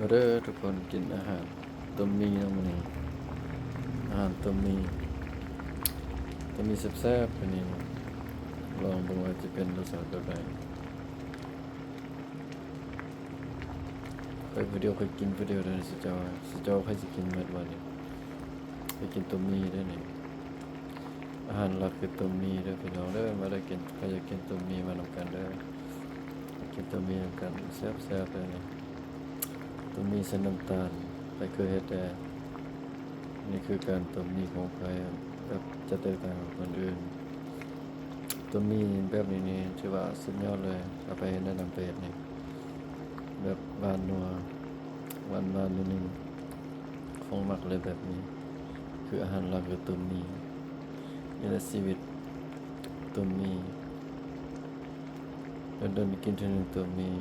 ມາເດີທຸກຄົນ ກິນອາຫານຕົ້ມໝີ່ເນາະມື້ນີ້ ອາຫານຕົ້ມໝີ່ ຕົ້ມໝີ່ແຊບໆ ມື້ນີ້ເນາະ ລອງເບິ່ງວ່າຈະເປັນລົດຊາດແບບໃດ. ຂ້ອຍຜູ້ດຽວ ຂ້ອຍກິນຜູ້ດຽວເດີ ຊິເຈົ້າ ຊິເຈົ້າ ໃຜຊິກິນໝົດວະນີ້ ຂ້ອຍກິນຕົ້ມໝີ່ເດີນີ້. ອາຫານຫຼັກຄືຕົ້ມໝີ່ເດີພີ່ນ້ອງເດີ ມາເດີກິນ ໃຜຢາກກິນຕົ້ມໝີ່ມານຳກັນເດີ ກິນຕົ້ມໝີ່ນຳກັນ ແຊບໆ ເລີຍນີ້ ຕົ້ມໝີ່ໃສ່ນ້ຳຕານ ໃຜເຄີຍເຮັດແດ່? ນີ້ຄືການຕົ້ມໝີ່ຂອງຂ້ອຍ ແບບຈະແຕກຕ່າງກັບຄົນອື່ນ ຕົ້ມໝີ່ແບບນີ້ນີ້ຖືວ່າສຸດຍອດເລີຍ ເອົາໄປແນະນຳໄປເຮັດນີ້ ແບບຫວານນົວ ຫວານໆ ນິດໜຶ່ງ ຂອງມັກເລີຍແບບນີ້ ຄືອາຫານຫຼັກຄືຕົ້ມໝີ່ ນີ້ແຫຼະຊີວິດ ຕົ້ມໝີ່ ດົນໆ ກິນເທື່ອໜຶ່ງຕົ້ມໝີ່.